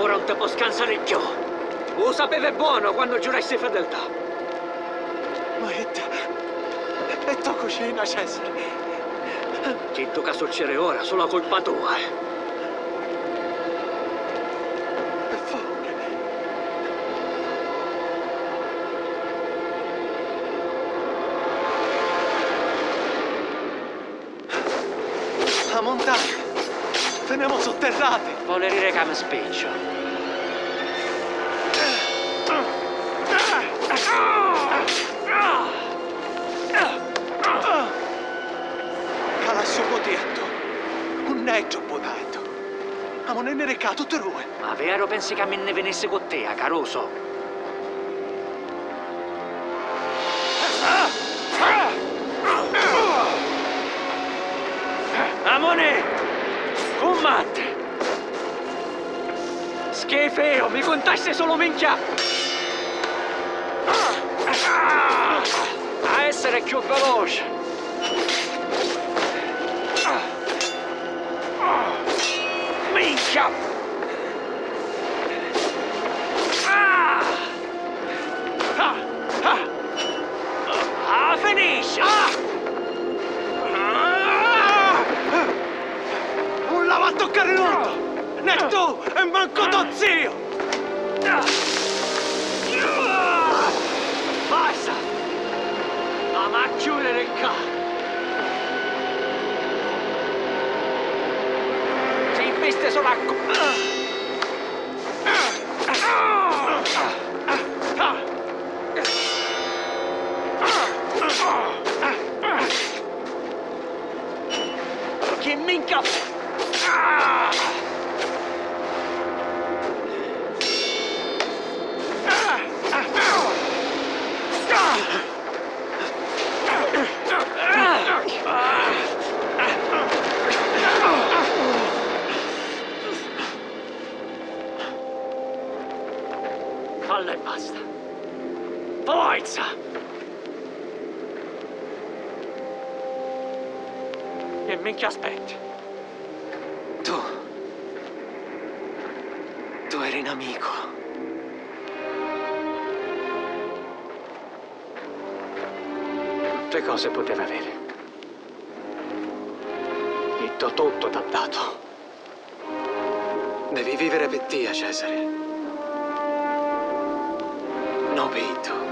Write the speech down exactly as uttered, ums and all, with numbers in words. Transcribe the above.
Ora 'un ti po' scansari cchiù. U sapivi bonu quannu giurasti fedeltà. Ma idda è to cucina, Cesare. Chiddu ca succiri ora, sulu a culpa tua è. Pi favuri. A muntagna! Finemu sutterrati! Voli diri ca mi spicciu. Ca lassu cu tia a tu. Unn'è troppu tardu. Amu nni ri ccà tutti dui. Ma veru pensi ca mi nni vinissi cu tia, carusu? Amuni! Cummatti! Schifìu, mi cuntasti sulu minchia! A essiri cchiù veloci! Minchia! Ah! Ah! Ah! Ah, finisci! Ah! Ah! Nun l'havi a tuccari nuddu! Né tu e mancu to ziu! Basta! Amu a chiudiri ccà! Ci visti sulu a cu-, chi minchia. Falla e basta. Forza! Chi minchia aspetti? Tu. Tu eri n'amicu. Tutti cosi puteva aviri. Iddu tuttu t'ha datu. Devi viviri pi tia, Cesare. No pi iddu.